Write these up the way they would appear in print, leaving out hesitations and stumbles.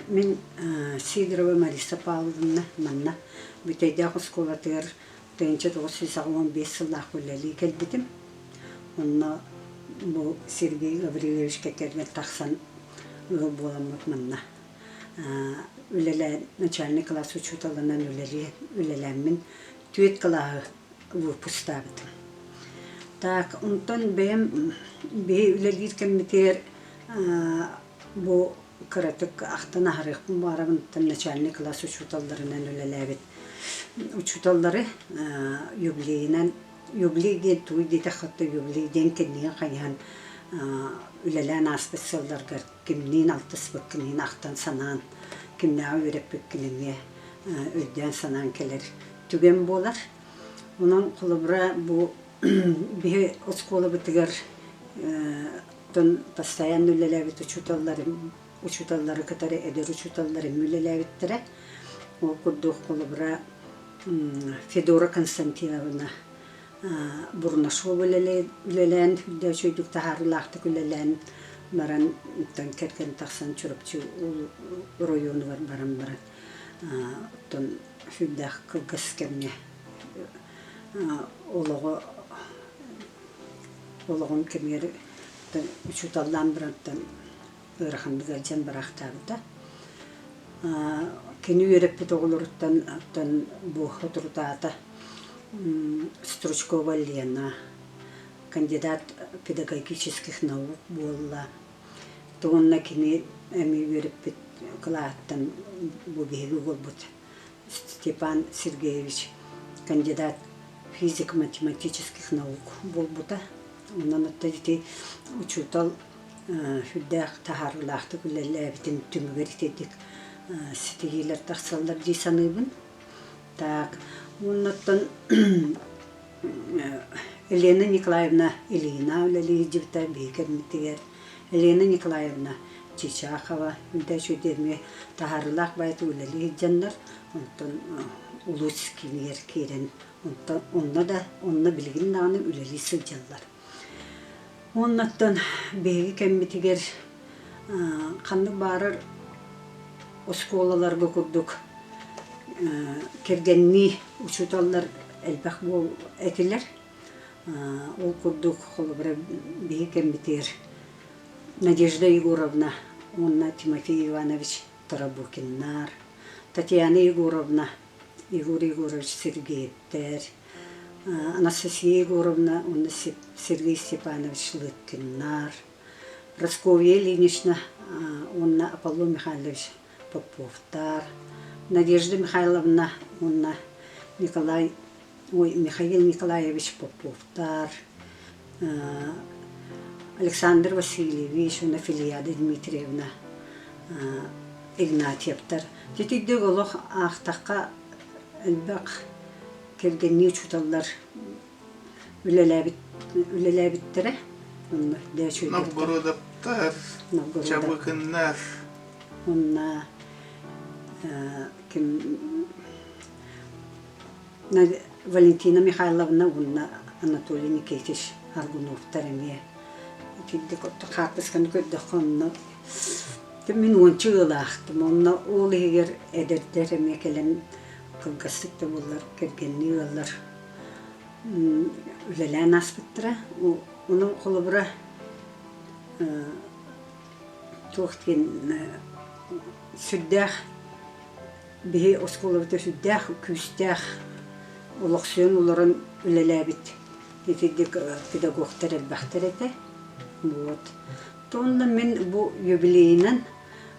Мин Сидорова Мариса Павловна манна Бүтэйдээх оскуолатыгар 1985 сыллаах үлэлии кэлбитим. Онно бу Сергей Гаврильевич кэргэн тахсан ыал буоламмыт манна үлэлээн начальный класс учууталынан үлэлээммин түөрт кылааһы выпустаабытым. Так, онтон бэйэм биһи үлэлиир кэммитигэр бу кыратык ахтан аһарыахпын баҕарабын начальный класс учууталларынан үлэлээбит учууталлары юбилейынан юбилей диэн тугуй диэтэххэ юбилей диэн кэннигин хайыһан үлэлээн ааспыт сылларгар кимниин алтыспыккыныын ахтан санаан кимнээҕи үөрэппиккин эмиэ өйдөөн санаан кэлэр түгэн буолар. Онон холобура бу биһи оскуолабытыгар тон постоянно үлэлээбит учууталларым учууталлары кытары эдэр учууталларым үлэлээбиттэрэ. Ол курдук холобура Федора Константиновна Бурнашова үлэлээн үрдэ үчүгэйдик таһаарыылаахтык үлэлээн баран оттон кэргэн тахсан Чурапчы оройуонугар баран баран оттон сүрдээх кылгас кэмҥэ олоҕо олоҕун кэмигэр учууталлаан барантан ыараханнык ыалдьан бараахтаабыта. Кини үөрэппит оҕолоруттан оттон бу соторутаата Стручкова Лена кандидат педагогических наук буолла. Уонна кини эмиэ үөрэппит кылааһыттан бу биһиги уолбут Степан Сергеевич кандидат физико-математических наук буолбута. Онон оттон ити учуутал сүрдээх таһаарыылаахтык үлэлээбитин түмүгэр итинник ситиһиилэр тахсаллар дии саныыбын. Так, уонна оттон Елена Николаевна Ильина үлэлии сылдьыбыта биһиги кэммитигэр. Елена Николаевна Чичахова үчүгэй эмиэ таһаарыылаах баайыта үлэлии сылдьаннар, онтон улуус киинигэр киирэн онтон онно да онно билигин даҕаны үлэлии сылдьаллар. Уоннаттан биһиги кэммитигэр ханнык баарар оскуолаларга курдук кэргэннии учууталлар элбэх буол этилэр. Ол курдук холобура биһиги кэммитигэр Надежда Егоровна уонна Тимофей Иванович Тарабукиннар, Татьяна Егоровна, Егор Егорович Сергеевтэр, Анастасия Егоровна уонна Сергей Степанович Лыткиннар, Прасковья Ильинична уонна Аполлон Михайлович Поповтар, Надежда Михайловна уонна Николай ой, Михаил Николаевич Поповтар, Александр Васильевич уонна Филиада Дмитриевна Игнатьевтар. Итирдик олох аахтахха элбэх кэргэннии учууталлар үлэлээбит үлэлээбиттэрэ. Онно Новгородовтар, Чабыкыннар. Онно ким Валентина Михайловна уонна Анатолий Никитич Аргуновтар эмиэ итирдик хаартысканы көрдөххө онно мин уонча ыалаахтым онно ол иһигэр эдэрдэр эмиэ кэлэн кылгастык да буоллар кэргэннии ыаллар үлэлээн ааспыттара ону холобура туох диэн сүрдээх Биһи оскуолабыта сүрдээх күүстээх олохсуйан олорон үлэлээбит итирдик педагогтар элбэхтэр этэ. Вот. Уонна мин бу юбилейынан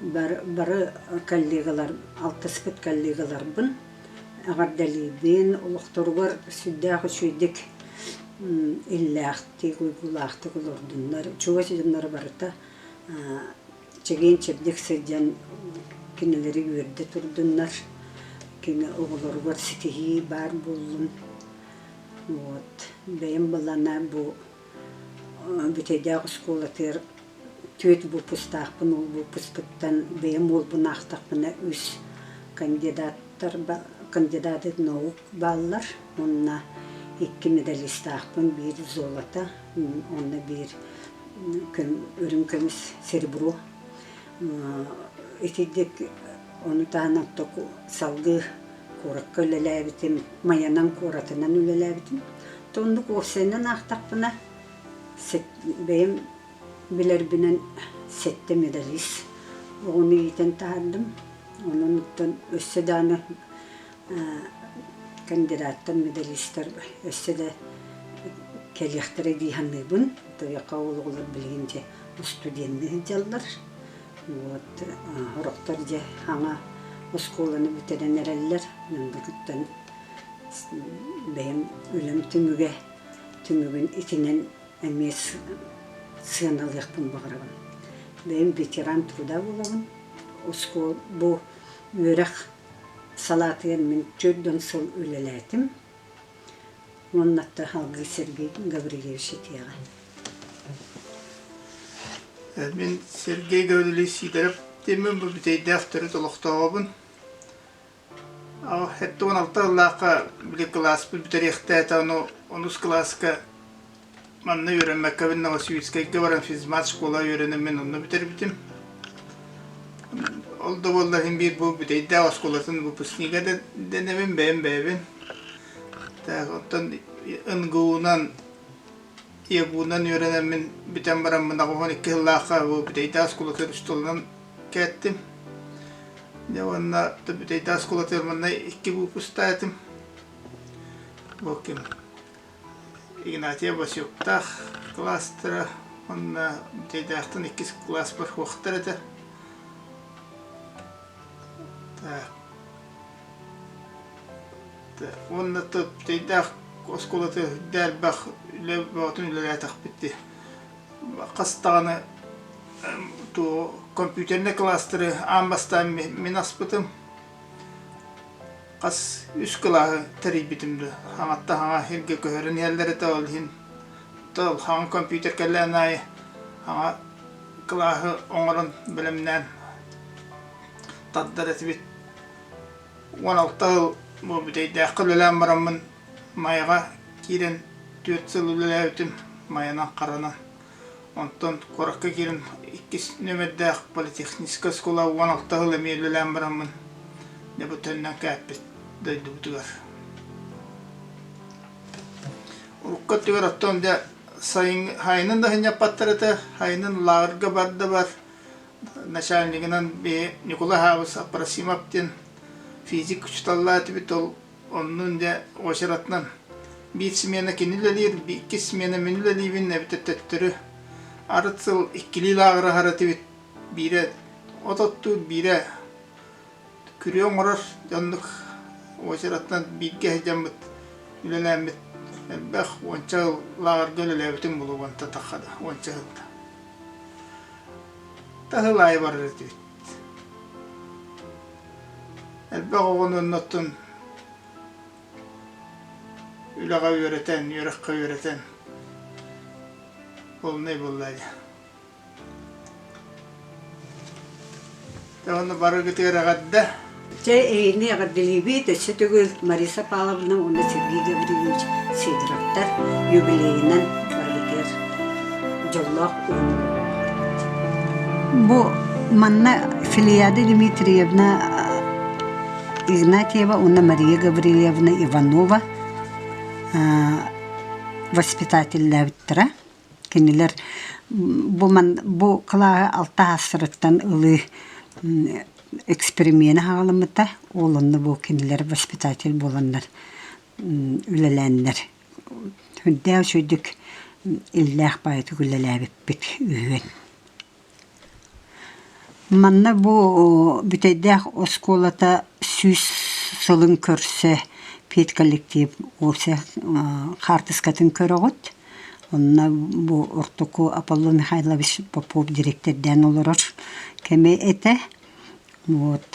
бары, бары коллегалар, алтыспыт коллегаларбын эҕэрдэлиибин, олохторугар сүрдээх үчүгэйдик иллээхтик, уйгулаахтык олордуннар, чугас дьонноро барыта Чэгиэн-чэбдик сылдьан кинилэри үөрдэ турдуннар, кини оҕолоругар ситиһии баар буоллун. Вот. Бэйэм былаана бу Бүтэйдээх оскуолатыгар түөрт выпустаахпын, ол выпускыттан бэйэм уолбун аахтахпына үс кандидаттар кандидаты наук бааллар уонна икки медалистаахпын, биир золото уонна биир үрүҥ көмүс серебро. Итирдик ону таһынан салгыы куоракка үлэлээбитим, Майанан куоратынан үлэлээбитим. Оннук уопсайынан аахтахпына, бэйэм билэрбинэн сэттэ медалист оҕону иитэн таһаардым. Онон оттон өссө даҕаны кандидаттар, медалистар өссө да кэлиэхтэрэ дии саныыбын. Тойоко ол оҕолор билигин дьэ студенныы сылдьаллар. Вот сорохтор дьэ саҥа оскуоланы бүтэрэн эрэллэр. Мындыкыттан бэйэм үлэм түмүгэ түмүгүн итинэн эмиэ сыаналыахпын баҕарабын. Бэйэм ветеран труда буолабын. Оскуола бу үөрэх салаатыгар мин 40 сыл үлэлээтим. Уонна салгыы Сергей Гаврильевич этиэҕэ. Мин Сергей Гаврильевич Сидоров диэммин бу Бүтэйдээх төрүт олохтооҕобун. 76 сыллаахха били кылааспыт бүтэриэхтээтэ, ону онус кылааска манна үөрэммэккэбин Новосибирскайга баран физмат школа үөрэнэммин онно бүтэрбитим. Ол да буоллар иһин биир бу Бүтэйдээх оскуолатын выпускнига дэнэбин бэйэм бэйэбин. Так, оттон НГУ-нан ЯГУ-нан үөрэнэммин бүтэн бараммын 82 сыллаахха бу Бүтэйдээх оскуолатын устулунан кээттим. Дьэ уонна Бүтэйдээх оскуолатыгар манна икки выпустаатым. Бу ким Игнатия Васюктаах кылаастара уонна Бүтэйдээхтэн иккис кылааспар суохтар этэ. Так. Уонна Бүтэйдээх оскуолата үрдэ элбэх үлэ бөҕөтүн үлэлээтэхпит дии. Хас даҕаны компьютернай кылаастары аан бастаан мин аспытым. Хас үс кылааһы тэрийбитим да хаҥатта хаҥа сиргэ көһөрөн иһэллэр этэ ол иһин тыл хаҥа компьютер кэллээн аайы хаҥа кылааһы оҥорон бэлэмнээн тардар этибит. 16 сыл бу Бүтэйдээххэ үлэлээн бараммын Майаҕа киирэн 4 сыл үлэлээбитим Майанан Харанан. Онтон куоракка киирэн иккис нүөмэрдээх политехническай оскуола 16 сыл эмиэ үлэлээн бараммын дьэ бу төннөн кээппит дойдубутугар. Урукку өттүгэр оттон дьэ сайын сайынын да сынньаппаттар этэ, сайынын лааҕырга бар да бар начальнигынан бэйэ Ньукулай Аһаабыс Апросимов диэн физик учууталлаах этибит ол Оннун дьэ уочаратынан биир смена кини үлэлиир, иккис смена мин үлэлиибин эбэтэр төттөрү. Арыт сыл иккилии лааҕыр аһар этибит. Биирэ от оттуур, биирэ күрүө оҥорор. Оннук уочаратынан бииргэ сылдьаммыт, үлэлээммит элбэх уонча сыл лааҕырга үлэлээбитим буолуо уонтан тахха да уонча сылда. Таһыл аайы барар этибит. Элбэх оҕону оннуттан үлэҕэ үөрэтэн, үөрэххэ үөрэтэн полнай буолла дии. Уонна барыгытыгар эҕэрдэ. Чэ, эһигини эҕэрдэлиибит өссө төгүл Мариса Павловна уонна Сергей Гаврильевич Сидоровтар юбилейынан барыгытыгар дьоллоох уһун Бу манна Филиада Дмитриевна Игнатьева уонна Мария Гаврильевна Иванова воспитателлээбиттэрэ. Кинилэр бу, ман, бу кылааһы алта аастарыттан ылыы эксперимени хаҕаламмыта. Ол онно бу кинилэр воспитатель буоланнар үлэлээннэр Үрдээх үчүгэйдик иллээх баайытык үлэлээбиппит үһүөн. Манна бу Бүтэйдээх оскуолата 100 сылын көрсө педколлектив уопсай хаартыскатын көрөҕүт. Онно бу ортоку Аполлон Михайлович Попов дириэктэрдээн олорор кэмэ этэ. Вот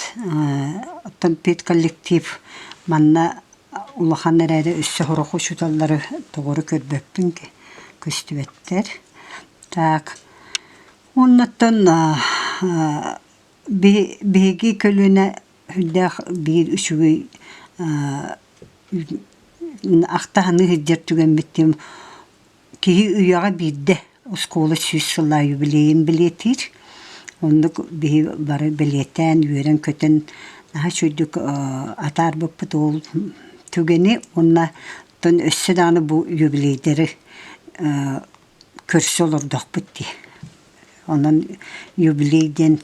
оттон педколлектив манна Улахан эрээри өссө сорох учууталлары тоҕору көрбөппүн көстүбэттэр. Так уоннаттан биһиги көлүөнэ сүрдээх биир үчүгэй ахтаһыныы сылдьар түгэммит Киһи үйэҕэ биирдэ оскуола 100 сыллаах юбилейын бэлиэтиир. Оннук биһи бары бэлиэтээн, үөрэн-көтөн наһаа үчүгэйдик атаарбыппыт ол түгэни уонна оттон өссө даҕаны бу юбилейдэри көрсө олордохпут дии. Онон юбилей диэн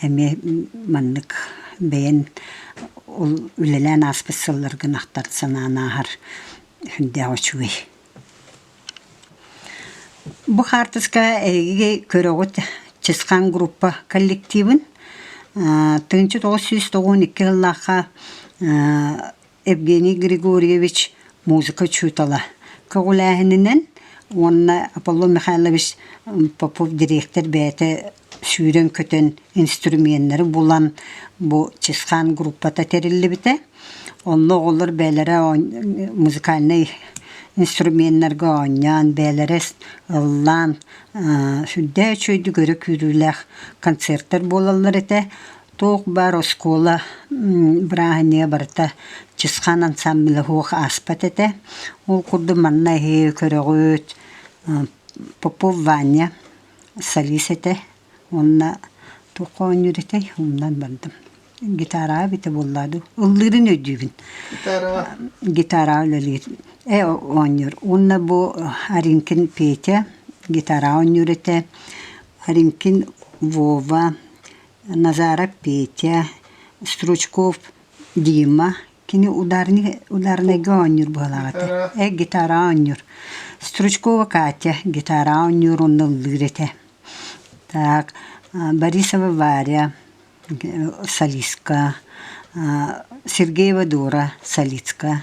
эмиэ маннык бэйэн ол үлэлээн ааспыт сылларгын ахтар санаан ааһар сүрдээх үчүгэй. Бу хаартыска эһиги көрөҕүт Чысхаан группа коллективын. 1992 сыллаахха Евгений Григорьевич музыка учуутала көҕүлээһининэн уонна Аполлон Михайлович Попов дириэктэр бэйэтэ сүүрэн-көтөн инструменнары булан бу Чысхаан группата тэриллибитэ. Онно оҕолор бэйэлэрэ музыкальнай инструменнарга оонньоон, бэйэлэрэ ыллаан сүрдээх үчүгэйдик өрө күүрүүлээх концертар буолаллар этэ. Туох баар оскуола бырааһынньыга барыта Чысхаан ансамбла суох ааспат этэ. Ол курдук манна эһиги көрөҕүт Попов Ваня солист этэ уонна туохха оонньуур этэй умнан бардым. Гитараҕа эбитэ буоллаа дуу ыллыырын өйдүүбүн. Гитараҕа? Гитараҕа үлэлиир э оонньуур. Уонна бу Аринкин Петя гитараҕа оонньуур этэ. Аринкин Вова Назаров Петя, Стручков Дима кини ударник ударнайга оонньуур быһалаах этэ. Э гитараҕа оонньуур. Стручкова Катя гитараҕа оонньуур уонна ыллыыр этэ. Так Борисова Варя солистка, Сергеева Дора солистка.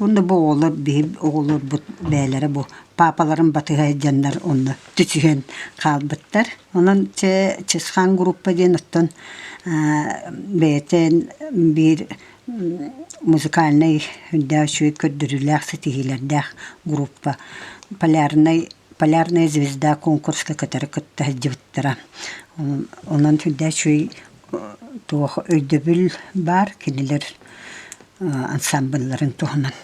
Уонна бу оҕолор биһи оҕолорбут бэйэлэрэ бу паапаларын батыһа сылдьаннар онно түсүһэн хаалбыттар. Онон чэ Чысхаан группа диэн оттон бэйэтин биир музыкальнай үрдээх үчүгэй көрдөрүүлээх ситиһиилэрдээх группа Полярнай Полярная звезда конкурска кытары кытта сылдьыбыттара. Онон сүрдээх үчүгэй туох өйдөбүл баар кинилэр ансамблларын туһунан.